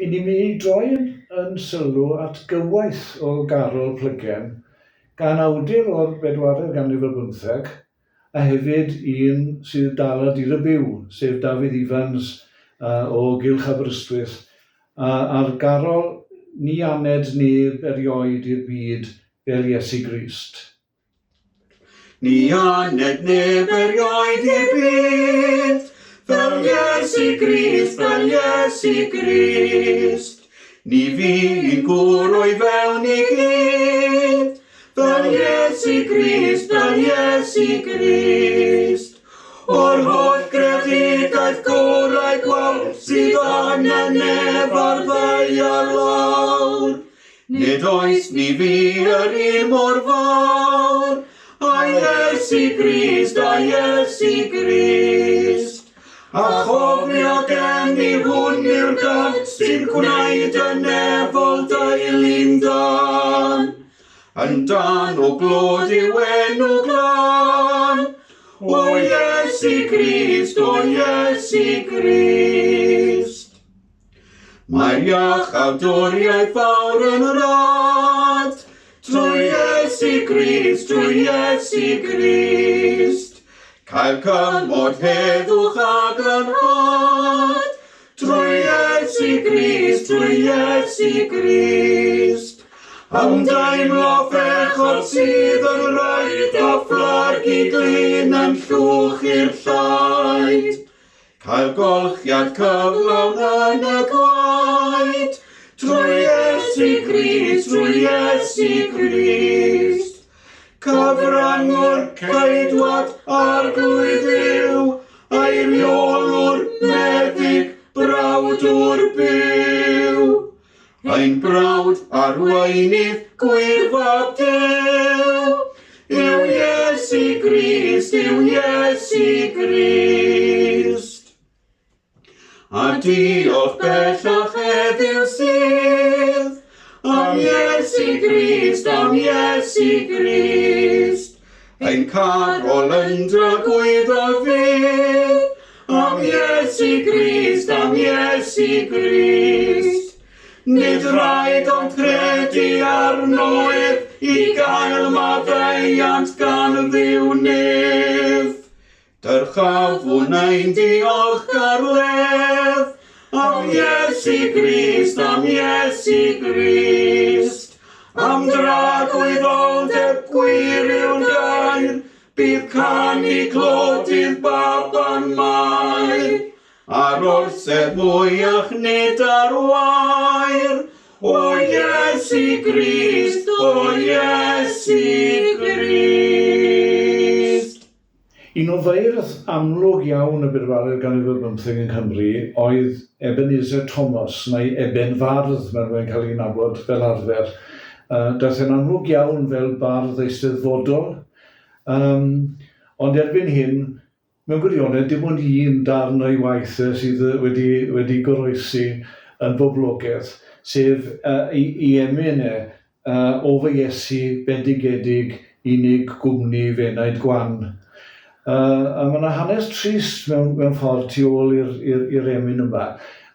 i ni'n mynd i droi yn, yn sylw at gywaith o Garol Plygen gan awdur o'r bedwaredd ganrif ar bymtheg, a hefyd un sydd dal ar dir y byw, sef Dafydd Ifans o Gylch Aberystwyth, a'r garol Ni aned neb erioed i'r byd fel Iesu Grist. Ni aned neb erioed i'r byd fel Iesu Grist, fel Iesu Grist. Ni fu un gŵr o'i fewn i gyd fel Iesu Grist, fel Iesu Grist. O'r holl greadigaeth gorau gwawr sydd yn y nef a'r ddaear lawr. Nid oes ni fu yr un mor fawr, a Iesu Grist, a Iesu Grist. A chofio gen i hwn yw'r gan sy'n gwneud y nefol deulu'n dan. Yn dan o glod i'w enw glân, o Iesu Grist, o Iesu Grist. Mae'r iachawdwriaeth fawr yn rhad, trwy Iesu Grist, trwy Iesu Grist. Cael cymod heddwch a glanhad, trwy Iesu Grist, trwy Iesu Grist. Ymdeimlo phechod sydd yn rhaid a fflag i glin yn llwch i'r llaid. Cael golchiad cyflawn yn y gwaed, trwy Iesu Grist, trwy Iesu Grist. Cyfrannwr, ceidwad, arglwydd Dduw, eiriolwr, meddyg, brawdwr byw. Ein brawd arweinydd gwir fab Duw, yw Iesu Grist, yw Iesu Grist. A diolch bellach heddiw sydd am Iesu Grist, am Iesu Grist. Ein carol yn dragwyddol fydd, am Iesu Grist, am Iesu Grist. Nid rhaid ond credu arno ef i gael maddeuant gan Dduw nef. Dyrchafwn ein diolchgar lef am Iesu Grist, am Iesu Grist. Am dragwyddoldeb gwir yw'r gair, bydd canu clodydd baban Mair. Ar orsedd mwyach nid ar wair, o Iesu Grist, o Iesu Grist. Un o feirdd amlwg iawn y bedwaredd ganrif ar bymtheg yng Nghymru oedd Ebenezer Thomas, neu Eben Fardd fel mae'n cael ei nabod fel arfer. Daeth e'n amlwg iawn fel bardd eisteddfodol, um, ond erbyn hyn, mewn gwirionedd, dim ond un darn o'i waith e sydd wedi, wedi goroesi yn boblogaidd, sef uh, i, i emyn e, O fy Iesu bendigedig, unig gwmni f'enaid gwan. A mae yna hanes trist mewn, mewn ffordd tu ôl i'r emyn yma.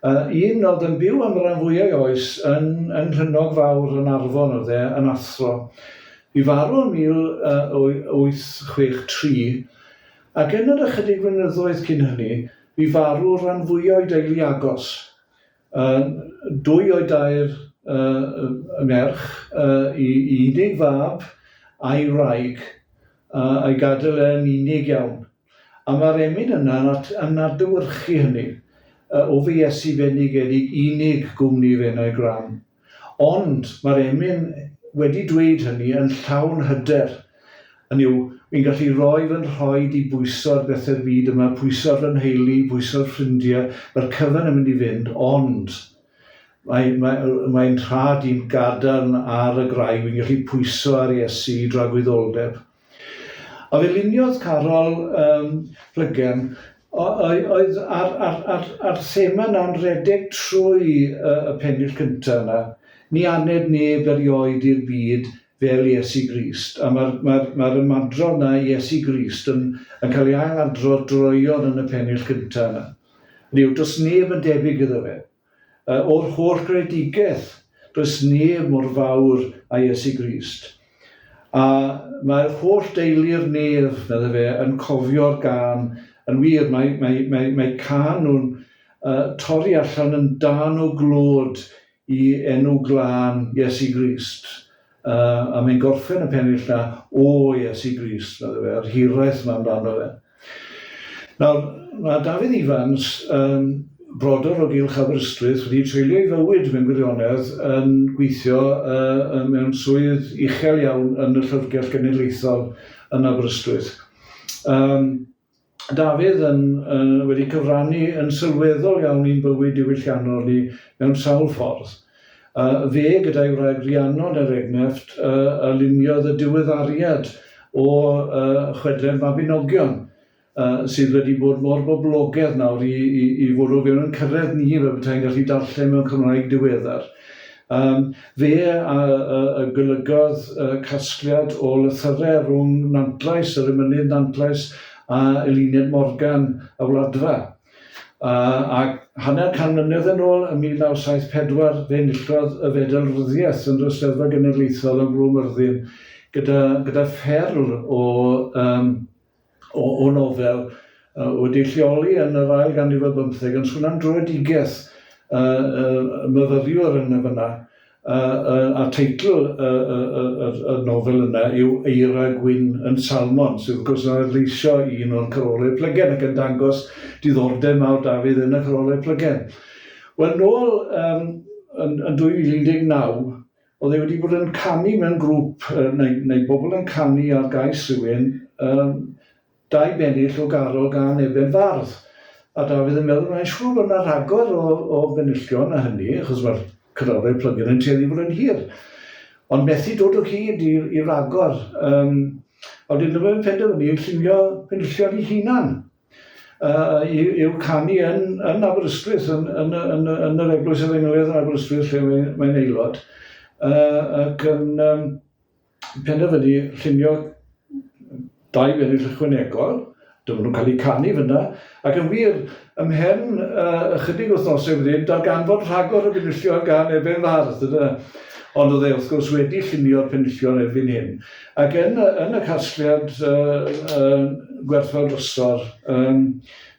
Un oedd yn byw am ran fwyaf o'i oes yn, yn Nghlynnog Fawr yn Arfon oedd e, yn athro. Bu farw yn 1863, ac yn yr ychydig flynyddoedd cyn hynny, bu farw rhan fwyaf o'i deulu agos. Dwy o'i dair merch, i unig fab a'i wraig, a'i gadael e'n unig iawn. A mae'r emyn yna yn adlewyrchu hynny, o fy Iesu fendigedig unig gwmni f'enau gwran. Ond mae'r emyn wedi dweud hynny yn llawn hyder. Hynny yw, wi'n gallu rhoi fy nhroed i bwyso ar bethau'r byd yma, pwyso ar fy nheulu, pwyso ar ffrindiau, mae'r cyfan yn mynd i fynd, ond mae, mae, mae'n rhad i'n gadarn ar y graig, wi'n gallu pwyso ar Iesu i dragwyddoldeb. A fe luniodd Carol um, Plygen, oedd ar, ar, ar, ar thema yna'n rhedeg trwy y, y pennill cyntaf yna. Ni aned neb erioed i'r byd fel Iesu Grist. A mae'r mae, mae ymadrodd yna, Iesu Grist, yn, yn cael ei ailadrodd droeon yn y pennill cyntaf yna. Hynny yw, does neb yn debyg iddo fe. O'r holl greadigaeth, does neb mor fawr â Iesu Grist. A mae'r holl deulu'r nef, medde fe, yn cofio'r gân. Yn wir, mae, mae, mae, mae cân nhw'n uh, torri allan yn dan o glod i enw glân Iesu Grist. A mae'n gorffen y pennill 'na, O Iesu Grist, medde fe, a'r hiraeth 'ma amdano fe. Nawr, mae Dafydd Ifans, um, brodor o Gylch Aberystwyth, wedi treulio ei fywyd mewn gwirionedd yn gweithio uh, mewn swydd uchel iawn yn y Llyfrgell Genedlaethol yn Aberystwyth. Um, Dafydd yn, uh, wedi cyfrannu yn sylweddol iawn i'n bywyd diwylliannol ni mewn sawl ffordd. Uh, fe, gyda'i wraig Rhiannon er enghraifft, uh, a luniodd y diweddariad o uh, Chwedlau'r Mabinogion, uh, sydd wedi bod mor boblogaidd nawr i, i, i fod o fewn yn cyrraedd ni fel petai'n gallu darllen mewn Cymraeg diweddar. Um, fe a, a, a golygodd uh, casgliad o lythyrau rhwng Nantlais, yr emynydd Nantlais, a Eluned Morgan y Wladfa. Uh, a hanner can mlynedd yn ôl, ym 1974, fe enillodd y Fedal Ryddiaeth yn yr Eisteddfod Genedlaethol ym Mro Myrddin gyda, gyda pherl o, um, o, o nofel uh, wedi lleoli yn yr ail ganrif ar bymtheg yn sôn am dröedigaeth uh, uh, myfyriwr yn y fyna. Uh, a teitl y, y, y, y nofel yna yw Eira Gwyn yn Salmon, sydd wrth gwrs yn adleisio un o'r carolau plygen ac yn dangos diddordeb mawr Dafydd yn y carolau plygen. Wel, nôl um, yn, yn 2019, Oedd e wedi bod yn canu mewn grŵp, neu, neu bobl yn canu ar gais rhywun, um, dau bennill o garol gan Eben Fardd. A Dafydd yn meddwl, mae'n siŵr bod yna rhagor o, o benillion na hynny, achos mae'r cyfraddau plygen yn tueddu fod yn hir. Ond methu dod o hyd i, i ragor. Um, a wedyn dyma fe'n penderfynu llunio penillion ei hunan. uh, i'w canu yn, yn Aberystwyth, yn, yn, yn, yn yr Eglwys Efengylaidd yn Aberystwyth, lle mae'n mae aelod, uh, ac yn um, penderfynu llunio dau bennill ychwanegol, dyma nhw'n cael eu canu fyna, ac yn wir, ymhen uh, ychydig wythnosau wedyn, darganfod rhagor o benillion gan Eben Fardd, yna. Ond oedd e wrth gwrs wedi llunio'r penillion erbyn hyn. Ac yn y, yn y casgliad uh, uh, gwerthfawr drysor, um,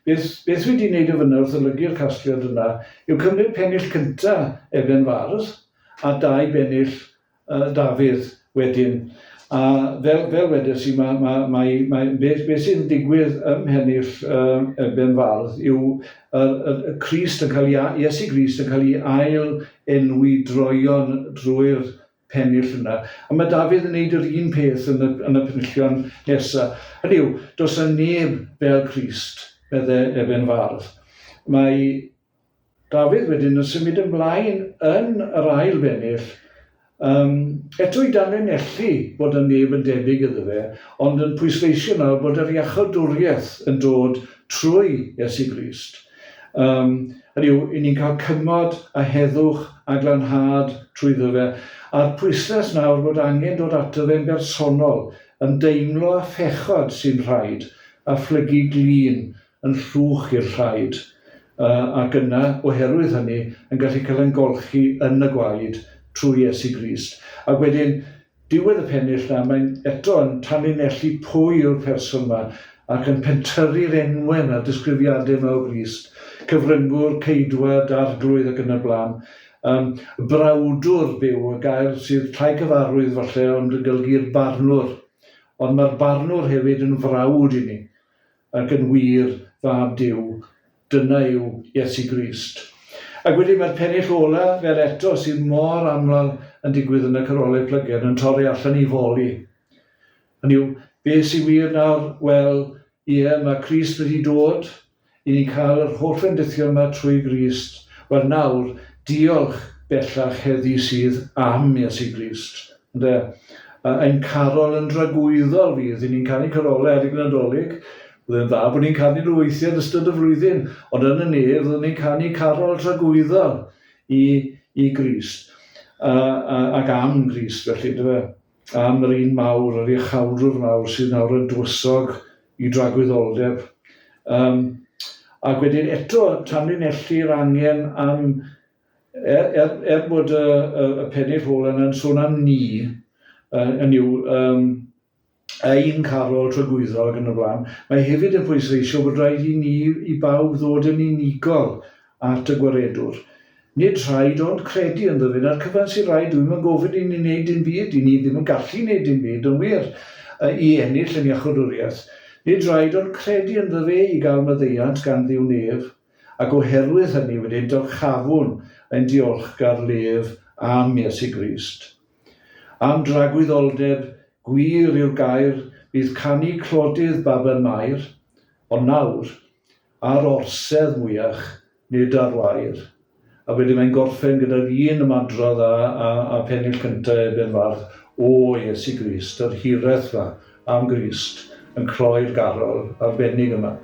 beth, beth fi wedi wneud o fyna wrth olygu'r casgliad yna yw cymryd pennill cynta Eben Fardd a dau bennill uh, Dafydd wedyn. A fel, fel wedes i, mae, mae, mae, mae, beth, beth sy'n digwydd ym mhennill uh, Eben Fardd yw y, y, y Crist yn cael ei, Iesu Grist yn cael ei ail enwi droion drwy'r pennill yna. A mae Dafydd yn neud yr un peth yn y, yn y penillion nesa. Hynny yw, does yna neb fel Crist, medde Eben Fardd. Mae Dafydd wedyn yn symud ymlaen yn yr ail bennill, um, eto i danlinellu bod y neb yn debyg iddo fe, ond yn pwysleisio nawr bod yr iachawdwriaeth yn dod trwy Iesu Grist. Yym, hynny yw, 'y ni'n cael cymod a heddwch a glanhad trwyddo fe, a'r pwyslais nawr bod angen dod ato fe'n bersonol, ymdeimlo â phechod sy'n rhaid, a phlygu glin yn llwch i'r rhaid, yy, ac yna, oherwydd hynny, yn gallu cael ein golchi yn y gwaed trwy Iesu Grist. Ac wedyn, Diwedd y pennill 'na, mae'n eto yn tanlinellu pwy yw'r person 'ma ac yn pentyrru'r enwe 'ma, disgrifiade 'ma o Grist, cyfryngwr, ceidwad, arglwydd ac yn y blaen. Um, brawdwr byw, y gair sydd llai cyfarwydd falle ond yn golygu'r barnwr. Ond mae'r barnwr hefyd yn frawd i ni. ac yn wir Fab Duw, dyna yw Iesu Grist. Ac wedyn mae'r pennill ola, fel eto, sydd mor aml yn digwydd yn y carolau plygen, yn torri allan i foli. Hynny yw, be sy'n wir nawr? Wel, ie, mae Crist wedi dod i ni cael yr holl fendithion yma trwy Grist. Wel nawr, diolch bellach heddi sydd am Iesu Grist. Ynde? Ein carol yn dragwyddol fydd, i ni'n canu carolau adeg y Nadolig, bydd yn dda bod ni'n canu nhw weithiau yn ystod y flwyddyn, ond yn y nef fyddwn ni'n canu carol tragwyddol i, i Grist, a, a, ac am Grist felly, yndyfe? Am yr un mawr, yr iachawdwr mawr sydd nawr yn dywysog i dragwyddoldeb. Um, ac wedyn eto tanlinellu'r angen am Er, er, er bod y, y, y pennill ola yna'n sôn am ni, yn yw, um, ein carol tragwyddol ac yn y blaen, mae hefyd yn pwysleisio bod rhaid i ni, i bawb ddod yn unigol at y gwaredwr. Nid rhaid ond credu ynddo fe, 'na'r cyfan sy'n rhaid, dwi'm yn gofyn i ni wneud dim byd, i ni ddim yn gallu wneud dim byd, yn wir, i ennill yn iachawdwriaeth. Nid rhaid ond credu ynddo fe i gael maddeuant gan Dduw Nef, ac oherwydd hynny wedyn dyrchafwn ein diolchgar lef am Iesu Grist. Am dragwyddoldeb, gwir yw'r gair, bydd canu clodydd Baban Mair, ond nawr, Ar orsedd mwyach, nid ar wair. A wedyn mae'n gorffen gyda'r un ymadrodd a, a, a pennill cyntaf Eben Fardd, O Iesu Grist, yr hiraeth 'ma am Grist yn cloi'r garol arbennig yma.